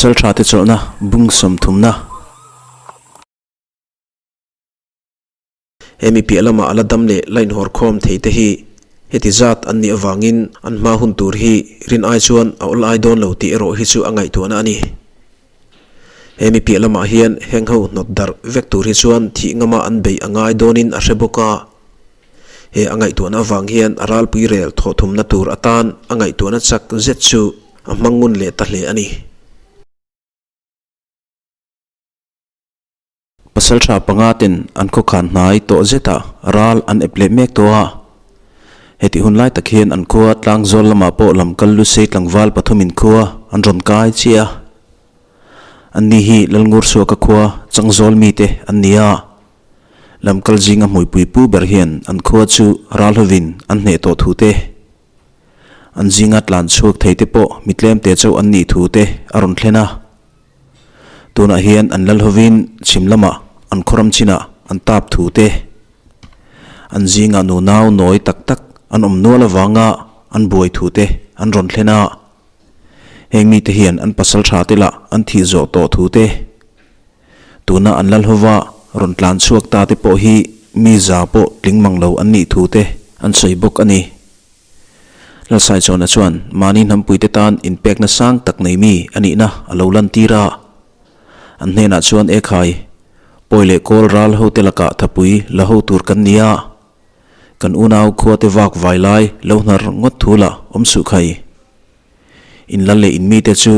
Pasaltha te chawlhna bung sawmthumna. He mi piah lama a la dam leh la inhawr khawm thei te hi heti zat an nih avangin an hma hun tur hi rin ai chuan a awl ai dawn lo tih erawh hi chu a ngaihtuahna a ni. He mi piah lamah hian heng ho hnawt darh vek tur hi chuan thih ngama an beih a ngai dawnin a hre bawk a. He a ngaihtuahna avang hian a ralpui rel thawhthumna tur atan a ngaihtuahna chak zet chu a hmang ngun leh ta hle a ni. Pasaltha panga ten an khawkhan hnai tawh zetah ral an ep leh mek tawh a. Hetih hun lai tak hian an khua tlangzawl lamah pawh lamkal lusei tlangval pathumin khua an rawn kai chiah a. Anni hi Lalngursuaka khua changzawl mite an ni a. Lamkal zinga hmuipui pu ber hian an khua chu ral hovin an hneh tawh thu te, an zinga tlan chhuak thei te pawh mi tlem te chauh an nih thu te a rawn thlen a. Tunah hian an lal hovin chhim lamah an khawram chinah an tap thu te, an zingah nunau nawi tak tak an awm nual avanga an buai thu te an rawn thlen a. Heng mite hian an pasal tha te lah an thih zawh tawh thu te, tuna an lal hova rawn tlan chhuak ta te pawh hi mi za pawh tling mang lo an nih thu te an sawi bawk a ni. Lalsaichawna chuan mahni hnampuite tan inpekna sang tak nei mi a nihna a lo lantir a. An hnenah chuan Ekhai, pawi leh kawl ral hote lakah thapui la ho tur kan ni a, kan unau khuate vak vai lai lo hnar ngawt thu lah awm suh khai. In lal leh in mite chu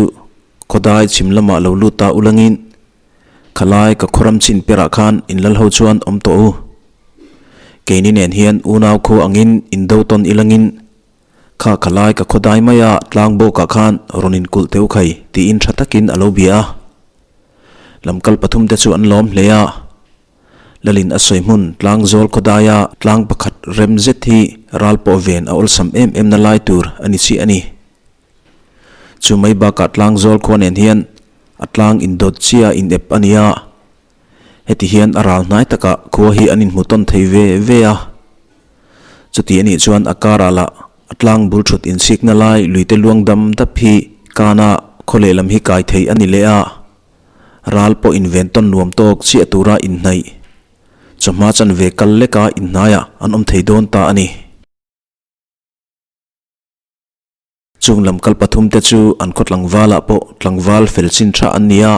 khawdai chhim lamah lo lut ta ulangin Khalai ka khawram chin perah khan in lal ho chuan awm tawh u. Keini nen hian unau khaw angin in do tawn ilangin kha khalai ka khawdai maia tlang bawkah khan rawn in kulh teu khai tiin tha takin a lo bia a. Lamkal pathum te chu an lawm hle a. Lalin a sawi hmun tlang zawl khawdaia tlang pakhat rem zet hi ral pawh ven a awlsam em em na lai tur a ni chiah a ni. Chu mai bakah tlang zawl khua nen hian a tlang indawt chia in ep a nia. Heti hian a ral hnai takah khua hi an inhmu tawn thei ve ve a. Chuti anih chuan a karah lah a tlang bul thut insikna lai luite luang dam dap hi kana khaw lehlam hi kai thei a ni leh a. Ral pawh inven tawn nuam tawk chiah tura inhnaih. Chawhma chanve kal leka inhnaiah an awm thei dawn ta a ni. Chung lam kal pathum te chu an khaw tlangvalah pawh tlangval fel chin tha an ni a.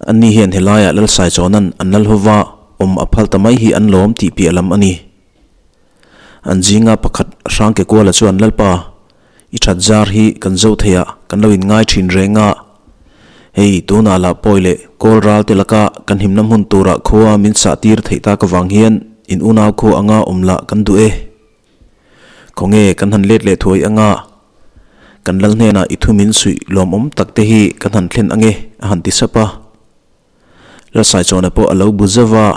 Anni hian helaiah Lalsaichawnan an lal hova awm a phal ta mai hi an lawm tih piah lam a ni. An zinga pakhat Hrangkekuala chuan Lalpa, i that zar hi kan zo theiah kan lo inngai thin reng a. Hei tunah lah pawi leh kawl ral te laka kan himna hmun turah khua min sah tir theih tak avang hian in unau khua anga awm lah kan duh e. Khawnge kan han let leh thuai anga kan lal hnenah i thu min suih lawmawm tak te hi kan han thlen ange a han ti sap a. Lalsaichawna pawh a lo bu zauh a.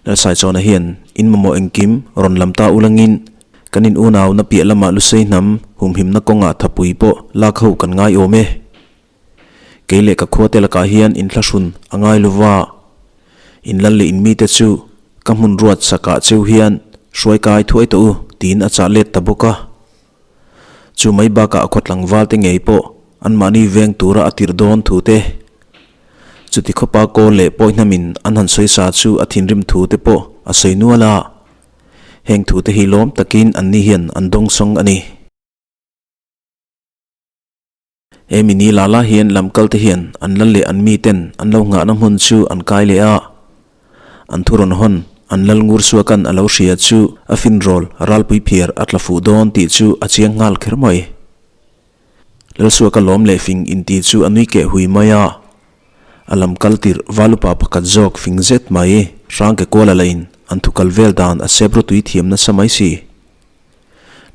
Lalsaichawna hian in mamawh engkim rawn lam ta ulangin kan in unau na piah lamah lusei hnam humhimna kawngah thapui pawh lak ho kan ngai awm e. Kei leh ka khuate lakah hian inthlahrun a ngai lo va, in lal leh in mite chu ka hmun ruat sakah cheu hian hruai kai thuai tawh u tiin a chah let ta bawk a. Chu mai bakah a khaw tlangval te ngei pawh anmahni veng tura a tirh dawn thu te, chuti khawpa kawl leh pawi hnamin an han sawi sa chu a thinrim thu te pawh a sawi nual a. Heng thu te hi lawm takin anni hian an dawngsawng a ni. He mi ni la la hian lamkal te hian an lal leh an mi ten an lo nghahna hmun chu an kai leh a. An thu rawn hawn an lal ngur suakan a lo hria chu a finrawl ralpui phiar a tla fuh dawn tih chu a chiang nghal kher mai. Lalsuaka lawm leh fing inti chu a nui keh hui mai a. A lamkal tirh valupa pakhat zawk fing zet mai hrangke kual a la in an thu kal vel dan a sep rawtui thiam nasa mai si.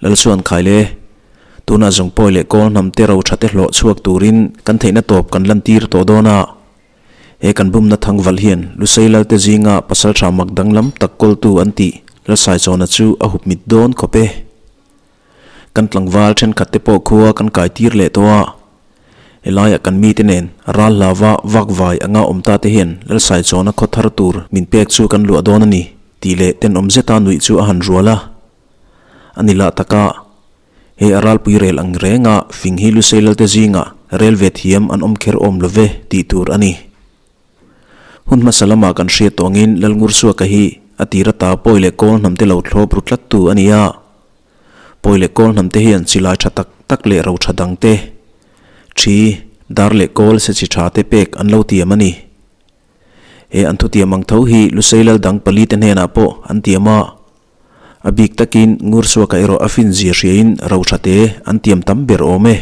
Lalsuan Khaile, Tunah zawng pawi leh kawl hnam te ro tha te hlawh chhuak turin kan theihna tawp kan lantir tawh dawn a. He kan bumna thangval hian Lusei Lalte zinga pasaltha mak danglam tak kawltu an tih Lalsaichawna chu a hup mit dawn khawp e. Kan tlangval thenkhat te pawh khua kan kai tir leh tawh a. Helaiah kan mite nen ral hlava vak vai anga awm ta te hian Lalsaichawna khaw thar tur min pek chu kan luah dawn a ni tih leh tenawm zeta nuih chu a han rual a. A ni lah taka, he a ralpui rel ang renga fing hi Lusei Lalte zingah rel ve thiam an awm kher awm love tih tur a ni. Hun hmasa lamah kan hriat tawh angin Lalngursuaka hi a tir ata pawi leh kawl hnamte lo thlawp ru tlattu a ni a. Pawi leh kawl hnamte hian chilai tha tak tak leh ro tha dangte, thi, dar leh kawl se chi tha te pek an lo tiam a ni. He an thutiam ang tho hi Lusei lal dang palite hnenah pawh an tiam a. A bik takin Ngursuaka erawh a fin zia hriain ro tha te an tiam tam ber awm e.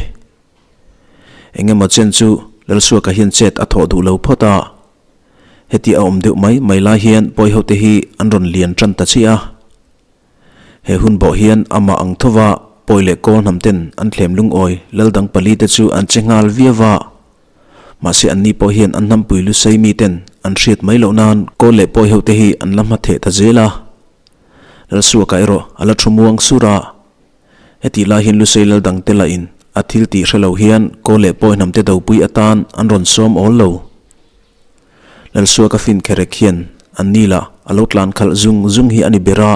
Engemaw chen chu Lalsuaka hian chet a thawh duh lo phawt a. Heti a awm deuh mai mai lai hian pawihote hi an rawn lian tan ta chiah a. He hun bawh hian amah ang thova pawi leh kawl hnam ten an thlem lungawi lal dang pali te chu an che nghal viau a. Mahse anni pawh hian an hnampui lusei mi ten an hriat mai loh nan kawl leh pawi ho te hi an la hma theh ta zel a. Lalsuaka erawh a la thu muang sur a. Hetih lai hian lusei lal dang te lahin a thil tih hre lo hian kawl leh pawi hnam te dopui atan an rawn sawm awl lo. Lalsuaka fin kherek hian an ni lah a lo tlan khalh zung zung hi a ni ber a.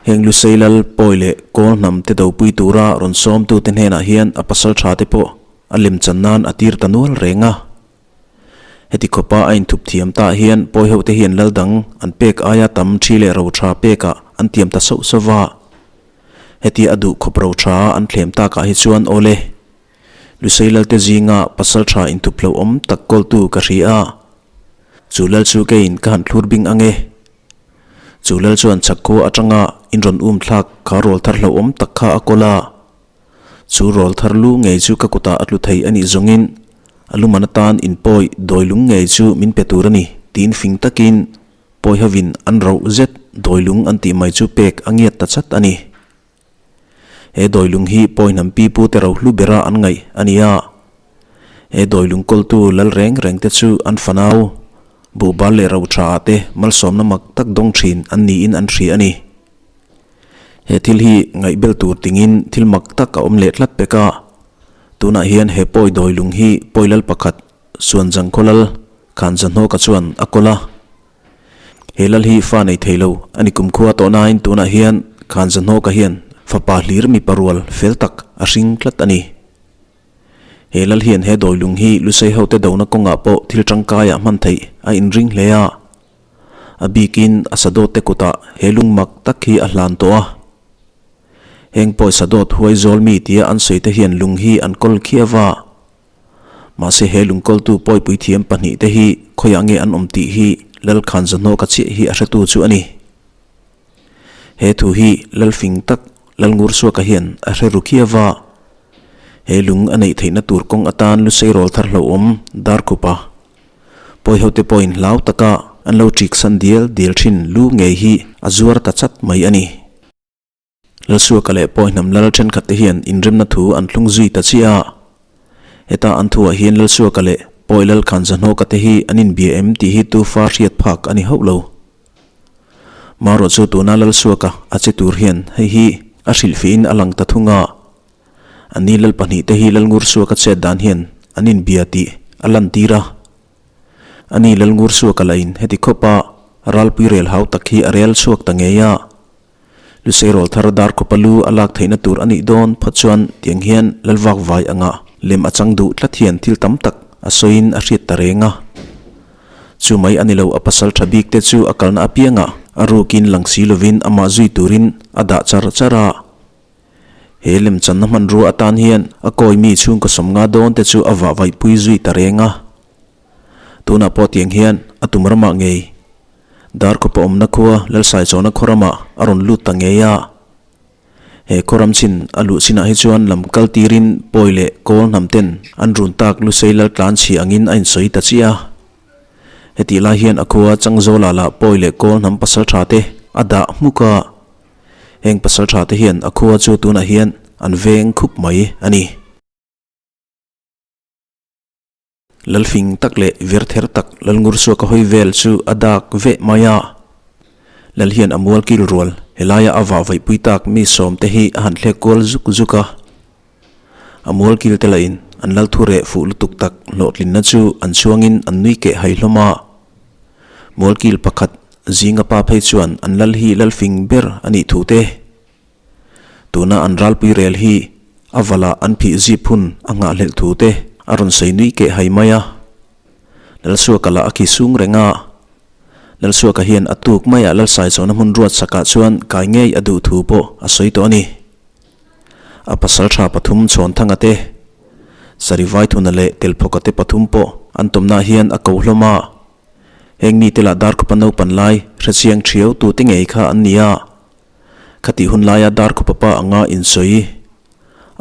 Heng Lusei lal pawi leh kawl hnam te dopui tura rawn sawmtute hnenah hian a pasal tha te pawh a lem chan nan a tir ta nual reng a. Heti khawpa a inthup thiam tah hian pawi hote hian lal dang an pek aia tam thi leh ro tha pekah an tiam ta sauh sauh va. Heti a duh khawp ro tha an thlem takah hi chuan awle. Lusei Lalte zinga pasal tha inthup hlauhawm tak kawltu ka hria a, chu lal chu keiin ka han thlur bing ang e. Chu lal chuan chhakkhua atanga in rawn um thlak kha rawl thar hlauhawm tak kha a kawl a, chu rawl thar lu ngei chu ka kutah a tlu thei a nih zawngin a luman atan inpawi dawi lung ngei chu min pe tur a ni tiin fing takin pawi hovin an roh zet dawi lung an tih mai chu pek a ngiat ta chat a ni. He dawilung hi pawihnam pi pu te rohlu bera an ngaih a ni a. He dawilung kawltu lal reng reng te chu an fanau, buhbal leh roṭha ah te malsawmna mak tak dawng thin an niin an hria a ni. He thil hi ngaihbel tur tingin thil mak tak a awm leh tlat pek a. Tunah hian he pawi dawilung hi pawi lal pakhat Suanjang khaw lal Khanzahnawka chuan a kawl a. He lal hi fa nei thei lo a ni kumkhua tawh nain tunah hian Khanzahnawka hian fapa hlir mipa rual fel tak a hring tlat a ni. He lal hian he dawilung hi Lusei hote dona kawngah pawh thil tangkaiah hman theih a inring hle a. A bikin a sadawtte kutah he lung mak tak hi a hlan tawh a. Heng pawi sadawt huai zawl mi tia an sawi te hian lung hi an kawl khiau a. Mahse he lungkawltu pawipui thiam pahnihte hi khawiah nge an awm tih hi Lalkhan Zahnawka chiah hi a hretu chu a ni. He thu hi Lalfing tak Lalngursuaka hian a hre ru khiau va. He lung a neih theihna tur kawng atan Lusei rawl thar hlauhawm Darkhupa pawihote pawhin hlau taka an lo ṭiksan dial dial ṭhin lu ngei hi a zuar ta chat mai a ni. Lalsuaka leh Pawihnam lal thenkhat te hian inremna thu an thlung zui ta chiah a. Heta an thuah hian Lalsuaka leh Pawi lal Khanzahnawka te hi an inbia em tih hi tufa hriat phak a ni hauh lo. Marawh chu tuna Lalsuaka a che tur hian hei hi a hrilhfihin a lang ta thung a. Anni lal pahnihte hi Lalngursuaka chet dan hian an inbia tih a lantir a. Ani Lalngursuaka lahin heti khawpa ralpui rel hau tak hi a rel chhuak ta ngei a. Lusei rawl thar dar khawpa lu a lak theihna tur a nih dawn phawt chuan tiang hian lalvak vai anga lem a chang duh tlat hian thil tam tak a sawiin a hriat ta reng a. Chu mai a ni lo a pasal tha bik te chu a kalna apiangah a rukin lang si lovin amah zui turin a dah char char a. He lemchanna hmanrua atan hian a kawi mi chhungkaw sawmnga dawn te chu a vah vaihpui zui ta reng a. Tunah pawh tiang hian a tum ramah ngei Darkhawpa awmna khua Lalsaichawna khaw ramah a rawn lut ta ngei a. He khaw ram chin a luh chinah hi chuan lam kal tirin pawi leh kawl hnam ten an run tak Lusei lal tlan chhi angin a insawi ta chiah a. Hetih lai hian a khua Changzawla lah pawi leh kawl hnam pasal tha te a dah hmuk a. Heng pasal tha te hian a khua chu tunah hian an veng khup mai a ni. Lalfing tak leh virther tak Lalngursuaka hawi vel chu a dak veh mai a. Lal hian a mual kil rual helaia a vah vaihpui tak mi sawm te hi a han thlek kual zuk zuk a. A mual kil te lahin an lal thu reh fuh lutuk tak hlawhtlinna chu an chhuangin an nui keh hai hlawm a. Mual kil pakhat zinga pa phei chuan an lal hi lalfing ber a nih thu te. Tuna an ralpui rel hi. A vala an phih zip hun a nghahhlelh thu te a rawn sawi nui keh hai mai a. Lalsuaka lah a khi sung reng a. Lalsuaka hian a tuk maiah Lalsaichawna hmun ruat sakah chuan kai ngei a duh thu pawh a sawi tawh a ni. A pasal tha pathum Chhawnthanga te, Sarivaithuna leh Telphawka te pathum pawh an tawmnaah hian a ko hlawm a. Heng mite lah Darkhupa naupan lai hrechiang thiau tute ngei kha an ni a. Khatih hun laia Darkhupa pa anga insawi,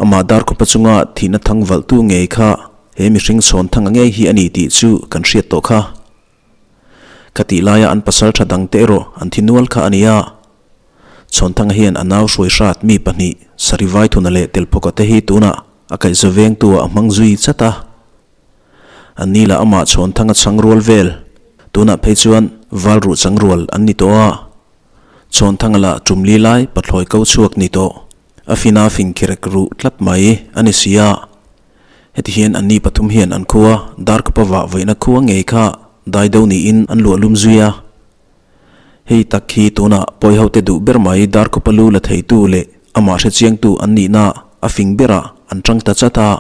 amah Darkhupa chunga thihna thang valhtu ngei kha he mihring Chhawnthanga ngei hi a ni tih chu kan hriat tawh kha. Khatih laia an pasal tha dangte erawh an thi nual kha a ni a. Chhawnthanga hian a nau hruai hrat mi pahnih Sarivaithuna leh Telphawka te hi tunah a kaihza vengtu ah a hmang zui chat a. An ni lah amah Chhawnthanga chhang rual vel, tunah phei chuan Valruh chang rual an ni tawh a. Chhawnthanga lah tum li lai pathlawi ko chhuak ni tawh, a fina fing khirek ruh tlat mai a ni si a. Heti hian an ni pathum hian an khua Darkapa vah vaihna khua ngei kha daido niin an luah lum zui a. Hei tak hi tunah pawi hote duh ber mai Darkhupa lu la theitu leh amah hrechiangtu an nihna a fing berah an tang ta chat a.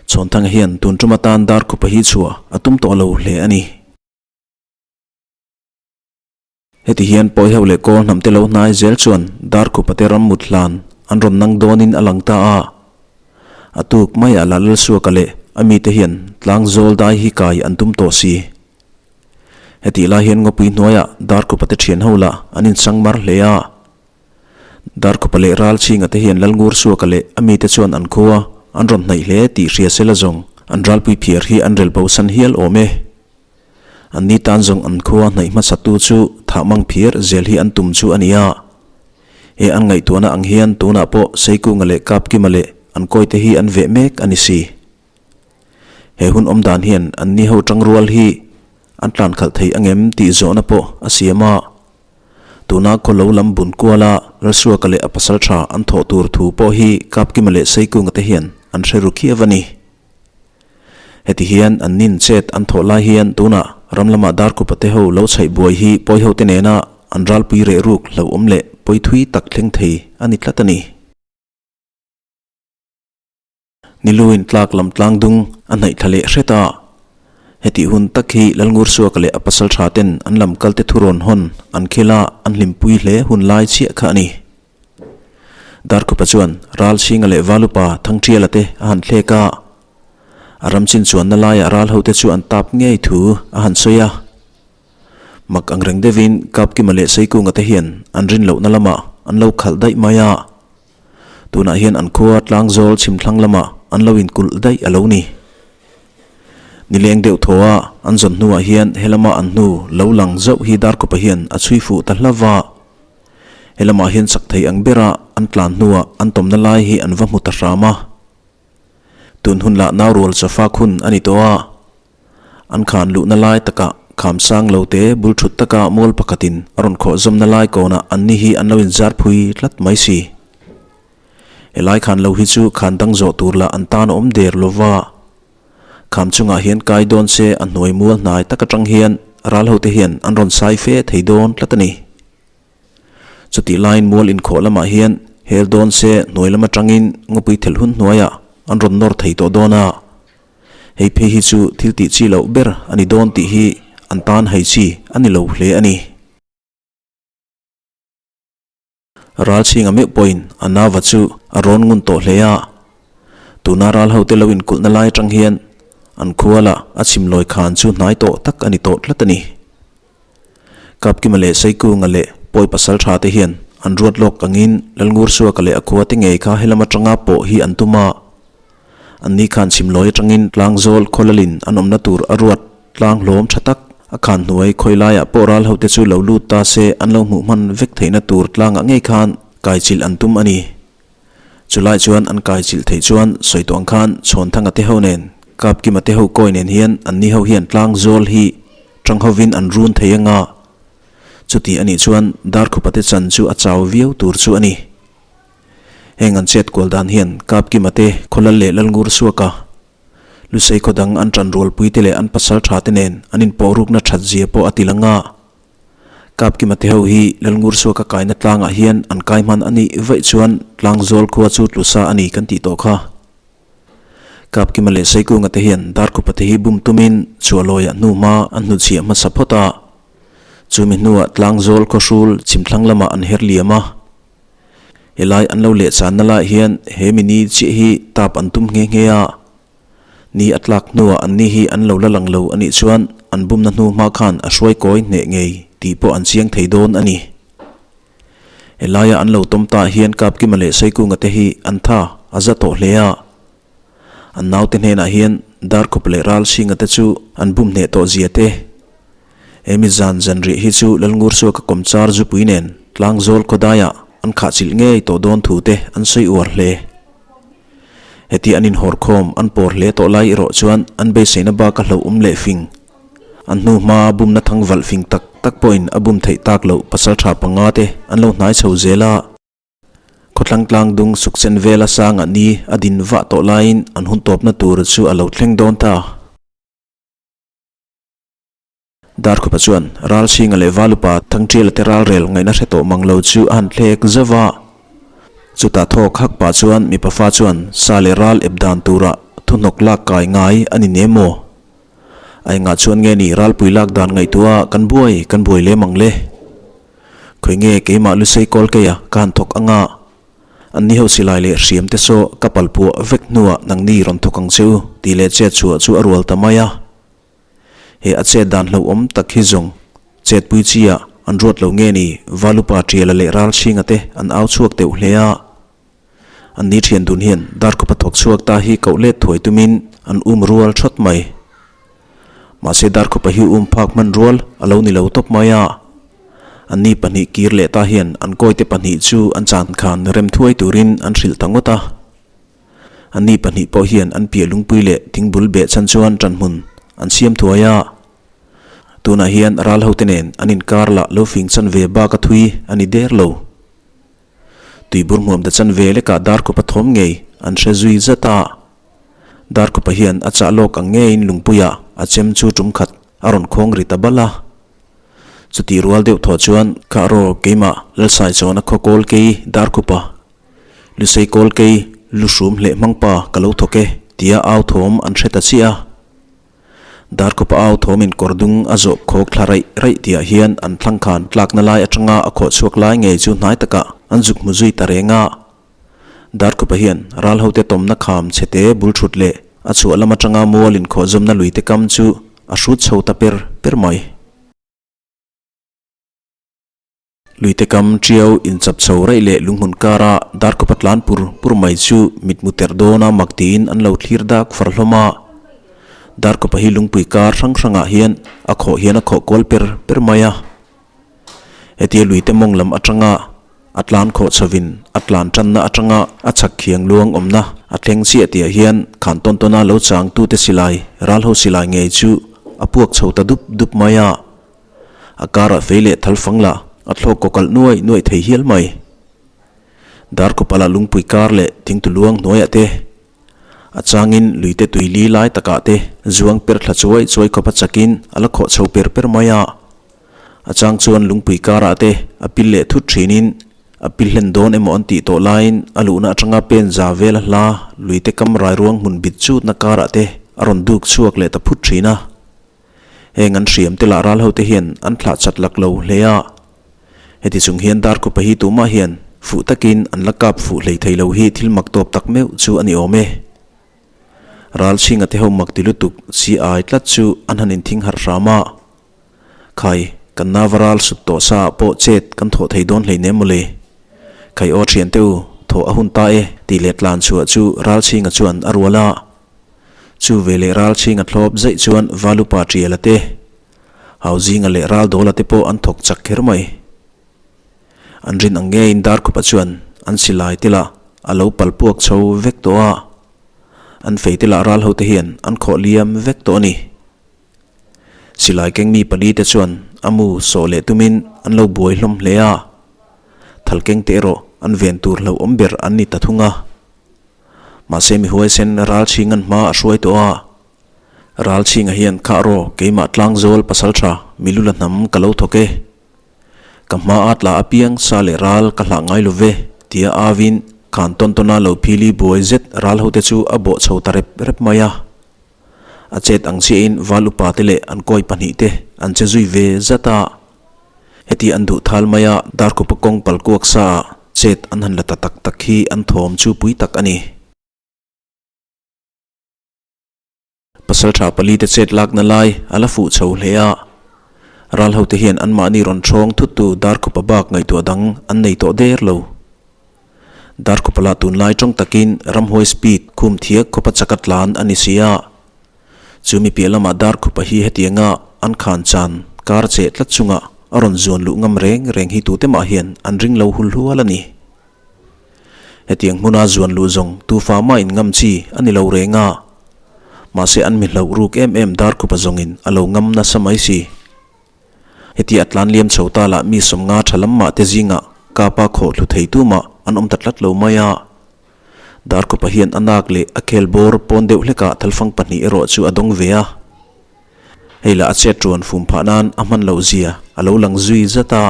Chhawnthanga hian tun tum atan Darkhupa hi chhuah a tum tawh lo hle a ni. Heti hian pawi ho leh kawl hnamte lo hnai zel chuan Darkhupa te ram mut hlan an rawn nang dawnin a lang ta a. A tuk maiah lah Lalsuaka leh a mite hian tlang zawl dai hi kai an tum tawh si. Hetih lai hian ngawpui hnuaiah Darkhupa te thian ho lah an insang mar hle a. Darkhupa leh Ralchhinga te hian Lalngursuaka leh a mite chuan an khua an rawn hnaih hle tih hria sela zawng an ralpui phiar hi an rel bosan hial awm e. An ni tan zawng an khua hnaih hmasatu chu thah mang phiar zel hi an tum chu a ni a. He an ngaihtuahna ang hian tunah pawh Seikunga leh Kapkima leh an kawite hi an veh mek a ni si. He hun awm dan hian an ni ho tangrual hi an tlan khalh thei angem tih zawhna pawh a siam a. Tuna khaw lo lam bun kuala Ralsuaka leh a pasal tha an thawh tur thu pawh hi Kapkima leh Seikunga te hian an hre ru khiau a ni. Heti hian an nin chet an thawh lai hian tunah ram lama Darkupa te ho lo chhaih buai hi pawi ho te nena an ralpui reh ruk hlauhawm leh pawi thui tak thleng thei a ni tlat a ni. Niluin tlak lam tlang dung a hnaih thla leh hret a. Hetih hun tak hi Lalngursuaka leh a pasal tha ten an lam kalte thurawn hawn an khel a, an hlimpui hle hun lai chiah kha a ni. Darkhupa chuan Ralchhinga leh Valupa Thangṭiala te a han thlek a. A ram chin chuanna laiah ral hote chu an tap ngei thu a han sawi a. Mak ang reng deuhin Kapkima leh Seikunga te hian an rin lohna lamah an lo khalh daih mai a. Tunah hian an khua tlangzawl chhimthlang lamah an lo inkulh daih a lo ni. Nileng deuh thaw a an zawn hnuah hian helama an hnu lo lang zauh hi Darkhupa hian a chhui fuh ta hla va. Helamah hian chak thei ang bera an tlan hnuah an tawmna lai hi an va hmu ta hram a. Tun hun lah naurual chawfak hun a ni tawh a. An khan luhna lai takah kham sang lo te bul thut taka mual pakhatin a rawn khawh zawmna lai kawnah anni hi an lo inzar phui tlat mai si. Helai khan lo hi chu khan dang zawh tur lah an tan a awm der lo va. Kham chungah hian kai dawn se a hnuai mual hnai tak atang hian ral hote hian an rawn sai fe thei dawn tlat a ni. Chutih laiin mual inkhawh lamah hian hel dawn se hnuai lam atangin ngawpui thelh hun hnuaiah an rawn nawr thei tawh dawn a. Hei phei hi chu thil tih chi loh ber a ni dawn tih hi an tan hai chi a ni lo hle a ni. Ralchhinga meuh pawhin a nauva chu a rawn ngun tawh hle a. Tuna ral hote lo inkulhna lai atang hian an khuala a chhimlawi khan chu hnai tawh tak a ni tawh tlat a ni. Kapkima leh Seikunga leh Pawi pasal tha te hian an ruat lawk angin Lalngursuaka leh a khua te ngei kha helam atanga pawh hi an tum a. Anni khan chhimlawi atangin tlangzawl khawlalin an awmna tur a ruat tlang hlawm tha tak a khan hnuai khawi laiah pawh ral hote chu lo lut ta se an lo hmuh hman vek theihna tur tlangah ngei khan kaichilh an tum a ni. Chulai chuan an kai chilh theih chuan sawi tawh ang khan Chhawnthanga te ho nen, Kapkima te ho kawi nen hian anni ho hian tlang zawl hi tang hovin an run thei anga. Chuti a nih chuan Darkhupa te chan chu a chau viau tur chu a ni. Heng an chet kual dan hian Kapkima te Khawlal leh Lalngursuaka, Lusei khaw dang an tan rualpui te leh an pasal tha te nen an inpawh rukna that zia pawh a ti lang a. Kapkima te ho hi Lalngursuaka kaina tlangah hian an kai hman a nih vaih chuan Tlangzawl khua chu tlusa a ni kan tih tawh kha. Kapkima leh Seikunga te hian Darkhupa te hi bum tumin Chhuahlawiah hnu hma an hnutchhiah hmasa phawt a. Chumi hnuah Tlangzawl khawhrul chhimthlang lamah an her liam a. Helai an lo lehchanna lai hian he mi ni chiah hi tap an tum nghe nghe a. Ni a tlak hnuah an ni hi an lo la lang lo a nih chuan an bumna hnu hma khan a hruai kawi hneh ngei tih pawh an chiang thei dawn a ni. Helaia an lo tawm ta hian Kapkima leh Seikunga te hi an tha a za tawh hle a. An naute hnenah hian Darkhup leh Ralchhinga te chu an bum hneh tawh zia te. Hemi zan zanriah hi chu Lalngursuaka kawmchar zupui nen Tlangzawl khawdaiah an khahchilh ngei tawh dawn thu te an sawi uar hle. Heti an inhawrkhawm an pawr hle tawh lai erawh chuan an beiseina bak a hlauhawm leh fing. An hnu hma bumna thang valh fing tak tak pawhin a bum theih tak loh pasaltha panga te an lo hnai chho zel a. Khawthlang tlang dung sukchen vela sangah ni a din vah tawh laiin an hun tawpna tur chu a lo thleng dawn ta. Darkhupa chuan Ralchhinga leh Valupa Thangṭiala te ralrel ngaihna hre tawh mang lo chu a han thlek zauh a. Chutah thawk hak pah chuan mipa fa chuan sa leh ral ep dan turah thuhnawk lak kai ngai a ni nem maw? A engah chuan nge ni ralpui lak dan ngaihtuah kan buai kan buai lem ang le? Khawi nge keimah Lusei kawl keia ka han thawk anga? An ni ho silai leh hriam te saw ka palpuah vek hnuah nangni rawn thawk ang che u tih leh chet chhuah chu a rual ta mai a. He a chet dan hlauhawm tak hi zawng chetpui chi ah an ruat lo nge ni Valupa Ṭiala leh Ralchhinga te an au chhuak deuh hle a. An ni ṭhian dun hian Darkhupa thawk chhuak ta hi koh let thuai tumin an um rual ṭhawt mai. Mahse Darkhupa hi um phak hman rual a lo ni lo tawp mai a. An ni pahnih kir leh ta hian an kawite pahnih chu an chan khan rem thuai turin an hrilh ta ngawt a. Anni pahnih pawh hian an piah lungpui leh thingbul beh chhan chuan ṭanhmun an siam thuai a. Tunah hian ral hote nen an inkar lah lo fing chan ve bak a thui a ni der lo. Tuibur hmuam ta chan ve lekah Darkhupa thawm ngei an hre zui zat a. Darkhupa hian a chah lawk ang ngeiin lungpuiah a chem chu ṭum khat a rawn khawng ri ta bal a. Chutih rual deuh thaw chuan Khahraw keimah Lalsaichawna khaw kawl kei Darkhupa Lusei kawl kei lu hrum hleh hmang pa ka lo thawk e tia au thawm an hre ta chiah a. Darkhupa au thawmin kawr dung a zawh khawk thla raih raih tihah hian an thlang khan tlakna lai atanga a khawh chhuak lai ngei chu hnai takah an zuk hmu zui ta reng a. Darkhupa hian ral hote tawmna kham chhete bul thut leh a chhuah lam atanga mual inkhawhzawmna luite kam chu a hrut chho ta per per mai. Luite kam ṭiau inchap chho raih leh lunghmun kara Darkhupa tlan pur pur mai chu mitmu terh dawna mak tiin an lo thlir dak far hlawm a. Darkhupa hi lungpui kar hrang hrangah hian a khawh hian a khawh kual per per mai a. Hetia luite mawng lam atanga a tlan khawh chhovin a tlan tanna atanga a chhak khiang luang awmna a thleng chiah tihah hian khan tawn tawna lo changtute silai ralho silai ngei chu a puak chho ta dup dup mai a. A karah fei leh thal fang lah a thlawk kaw kalh nuai nuai thei hial mai. Darkawpala lungpui kar leh thingtu luang hnuaiah te, a changin luite tui li lai takah te zuang per thla chuai chuai khawp a chakin a la khawh chho per per mai a. A chang chuan lungpui karah te a pil leh thut thinin a pil hlen dawn emaw an tih tawh laiin a luhna atanga pen za vel a hla luite kam rai ruang hmun bit chutna karah te a rawn duk chhuak leh ta phut thin a. Heng an hriam te lah ral hote hian an thlah chat lak lo hle a. Heti chung hian Darkhupa hi tumah hian fuh takin an la kap fuh hlei thei lo hi thil mak tawp tak meuh chu a ni awm e. Ral chhinga te ho mak ti lutuk chi ai tlat chu an han inthing harh hram a. Khai, kan nava ral sut tawh sa ah pawh chet kan thawh thei dawn hleinem mawle. Khai aw thian te u, thawh a hun ta e tih leh tlan chhuah chu ral chhinga chuan a rual a. Chu ve leh ral chhinga thlawp zaih chuan Valupa Ṭiala te, Hauzinga leh Raldawla te pawh an thawk chak kher mai. An rin ang ngeiin Darkhupa chuan an silai te lah a lo pal puak chho vek tawh a, an fei te lah ral hote hian an khawh liam vek tawh a ni. Silai keng mi pali te chuan a mu sawh leh tumin an lo buai hlawm hle a, thal keng te erawh an ven tur hlauhawm ber an ni ta thung a. Mahse mi huaisen Ralchhinga'n hma a hruai tawh a, Ralchhinga hian Khah raw keimah Tlangzawl pasaltha Milula hnam ka lo thawk e. Ka hma a tla apiang sa leh ral ka hlah ngai lo ve, tia avin khan tawn tawna lo phili buai zet ral hote chu a bawh chho ta rep rep mai a. A chet ang chiahin val upa te leh an kawi pahnihte an che zui ve zat a. Heti an duh thal mai a, Darkhupa kawng pal kuak sa ah chet an han la ta tak tak hi an thawm chu pui tak a ni. Pasalṭha palite chet lakna lai a la fuh chho hle a, ralhote hian anmahni rawn ṭhawng thuttu Darkhupa bak ngaihtuah dang an nei tawh der lo. Darkhupa lah tunlai ṭawng takin ramhuai speed khum thiak khawpa chaka tlan a ni si a, chu mi piah lamah Darkhupa hi hetianga an khan chan kar cheh tlat chunga a rawn zuan luh ngam reng reng hi tute mah hian an ring lo hul hual a ni. Hetiang hmuna zuan luh zawng tufa mah in ngam chi a ni lo reng a, mahse an mi hlauh ruk em em Darkhupa zawngin a lo ngam nasa mai si. Heti a tlan liam chho ta lah mi sawmnga tha lam mah te zingah kapa khawh thlu thei tu mah an awm ta tlat lo mai a. Darkhupa hian a nak leh a khel bawr pawn deuh hlekah thalfang pahnih erawh chu a dawng ve a. Hei lah a chet tuan fum phah nan a hman loh zia a lo lang zui zat a.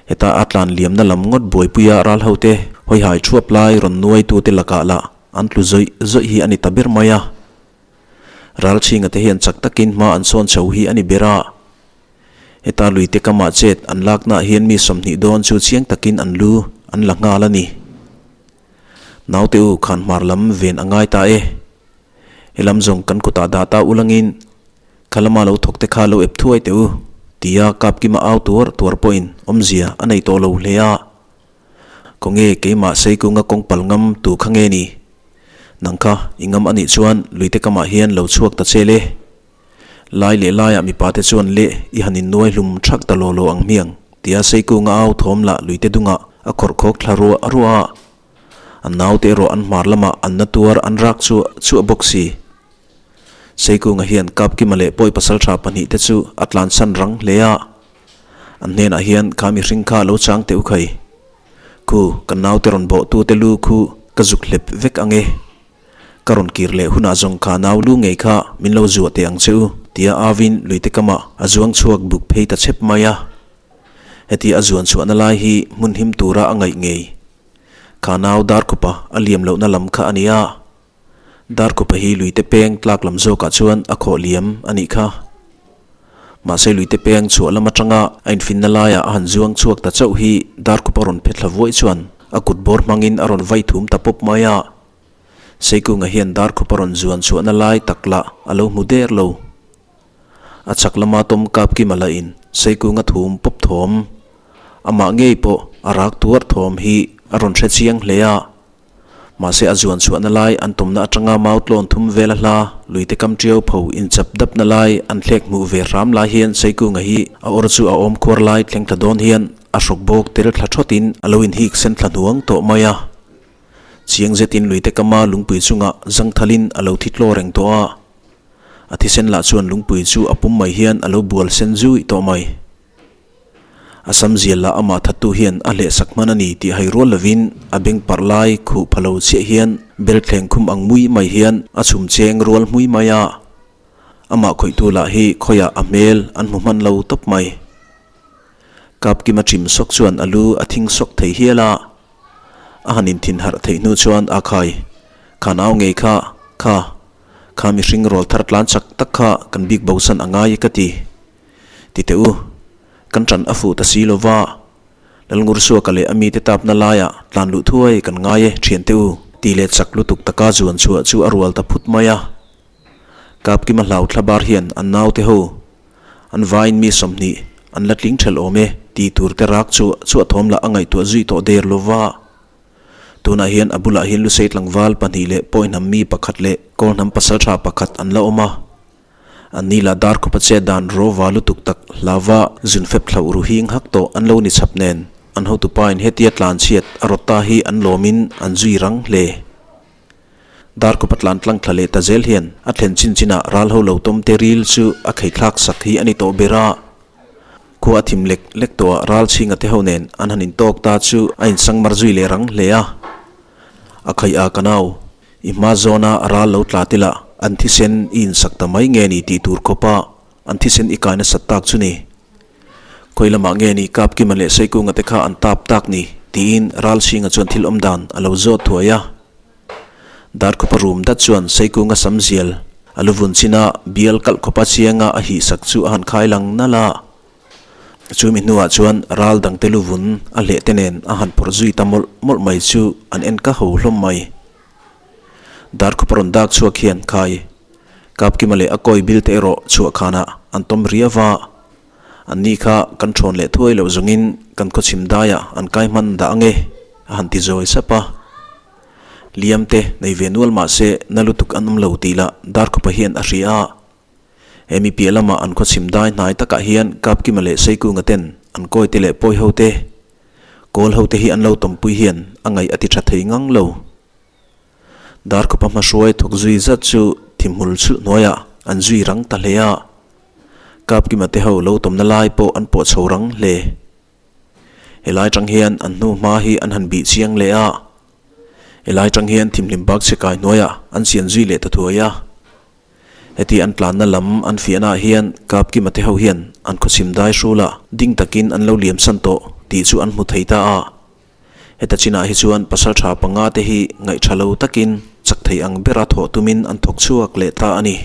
Heta a tlan liamna lam ngawt buaipuia ral hote hawihai thuap lai rawn nuaitute lakah lah an tlu zawih zawih hi a ni ta ber mai a. Ral chhinga te hian chak takin hma an sawn chho hi a ni ber a. Heta luite kamah chet an laknaah hian mi 20 dawn chu chiang takin an lu an la nghal a ni. Naute u khan hmar lam ven a ngai ta e. He lam zawng kan kutah dah ta ulangin Kha lama lo thawk te kha lo ep thuai teh u, tia Kapkima au tuar tuar pawhin awmzia a nei tawh lo hle a. Khawnge keimah Seikunga kawng pal ngam tu kha nge ni? Nang kha i ngam anih chuan luite kamah hian lo chhuak ta che le. Lai leh laiah mipa te chuan leh i han innuai hlum thak ta law law ang hmiang, tia Seikunga au thawm lah luite dungah a khawrh khawk thla ruah ruah a. An naute erawh an hmar lamah an na tuar an rak chu chuah bawk si. Seikunga hian Kapkima leh Pawi pasaltha pahnihte chu a tlansan rang hle a. An hnenah hian kha mihring kha lo chang teh u khai. Khu, kan naute rawn bawhtute lu khu ka zuk hlep vek ang e. Ka rawn kir leh hunah zawng kha nau lu ngei kha min lo zuah teh ang che u, tia Avin luite kamah a zuang chhuak buk phei ta chep mai a. Heti a zuan chhuahna lai hi hmun him tura a ngaih ngei. Kha nau Darkhupa a liam lohna lam kha a ni a. Darkhupa hi luite peng tlak lam zawkah chuan a khawh liam a nih kha. Mahse luite peng chhuah lam atanga a infinna laiah a han zuang chhuak ta chauh hi Darkhupa rawn phe thla vuai chuan a kut bawr hmangin a rawn vai thum ta pawp mai a. Seikunga hian Darkhupa rawn zuan chhuahna lai tak lah a lo hmu der lo. A chhak lama tawm kap kima lahin Seikunga thum pawp thawm, amah ngei pawh a rak tuar thawm hi a rawn hre chiang hle a. Mahse a zuan chhuahna lai an tumna atanga mau tlawn thum vela hla luite kam tiau pho inchap dapna lai an thlek hmuh ve hram lai hian Seikunga hi a awr chu a awm khuar lai thleng thla dawn hian a hruk bawk tel thla thawtin a lo inhik sen thla hnuang tawh mai a. Chiang zetin luite kama lungpui chungah zangthalin a lo thi tlaw reng tawh a. A thisen lah chuan lungpui chu a pum mai hian a lo bual sen zui tawh mai. A sam zial lah amah thattu hian a hlehsak hman a ni tih hai rual lovin a beng parh lai khuh pha lo chiah hian bel thleng khum ang mui mai hian a chhum cheng rual hmui mai a. Amah khawihtu lah hi khawiah a hmel an hmu hman lo tawp mai. Kapkima chim sawk chuan a lu a thing sawk thei hial a. A han inthin harh theih hnu chuan a khai, Kha nau ngei kha, kha, kha mihring rawl thar tlan chak tak kha kan bik bosan a ngai ka ti. Ti teh u, kan ṭan a fuh ta si lo va, Lalngursuaka leh a mite tapna laiah tlan luh thuai kan ngai e ṭhiante u, tih leh chak lutuk taka zuan chhuah chu a rual ta phut mai a. Kapkima hlau thla bar hian an naute ho, an vaiin mi 20 an la tling ṭhelh awm e tih tur te rak chu chhuah thawm lah a ngaihtuah zui tawh der lo va. Tunah hian a bulah hian Lusei tlangval pahnih leh Pawihnam mi pakhat leh Kawlhnam pasalṭha pakhat an la awm a. An ni lah dar khupa chet dan rawva lutuk tak hlauva zun fep thlauh ru hing hak tawh an lo ni chhap nen, an hotupa in hetia tlan chhiat a rawt ta hi an lawmin an zui rang hle. Dar khupa tlan tlang thla leh ta zel hian a thlen chin chinah ral ho lo tawm te ril chu a kheithlak sak hi a ni tawh ber a. Khua a thim lek lek tawh a ral chhinga te ho nen an han intawk ta chu a insangmar zui leh rang hle a. A khaih a ka nau. I hma zawna a ral lo tla te lah an thisen i insak ta mai nge ni tih tur khawpa an thisen i kai nasat tak chu ni. Khawi lamah nge ni Kapkima leh Seikunga te kha an tap tak ni? tiin Ralchhinga chuan thil awm dan a lo zawt thuai a. Darkhupa rum dat chuan Seikunga sam zial a lu vun chin a, bial kalh khawpa chianga a hih sak chu a han khai lang nalh a. Chumi hnuah chuan ral dangte lu vun a hleh te nen a han phawrh zui ta mawlh mawlh mai chu an en ka ho hlawm mai. Darkhupa rawn dak chhuak hian khai Kapkima leh a kawi bil te erawh chhuah khanah an tawm riau va. Anni kha kan thawn leh thuai loh zawngin kan khawchhim daiah an kai hman dah ange a han ti zawi sap a. Liam te nei ve nual mah se na lutuk an awm lo tih lah Darkhupa hian a hria a. He mi piah lama an khawchhim dai hnai takah hian Kapkima leh Seikunga ten an kawi te leh pawi ho te, kawl ho te hi an lo tawmpui hian a ngaih a ti tha thei ngang lo. Darkhupa hmahruai thawk zui zat chu thimhmul chhulh hnuaiah an zui rang ta hle a. Kapkima te ho lo tawmna lai pawh an pawh chho rang hle. Helai tang hian an hnu hma hi an han bih chiang leh a. Helai tang hian thimhlim bak chhe kai hnuaiah an chian zui leh ta thuai a. Heti an tlanna lam an fiahnaah hian Kapkima te ho hian an khawchhim dai hrulah ding takin an lo liam san tawh tih chu an hmu thei ta a. Heta chinah hi chuan pasaltha panga te hi ngaihtha lo takin chak thei ang bera thawh tumin an thawk chhuak leh ta a ni.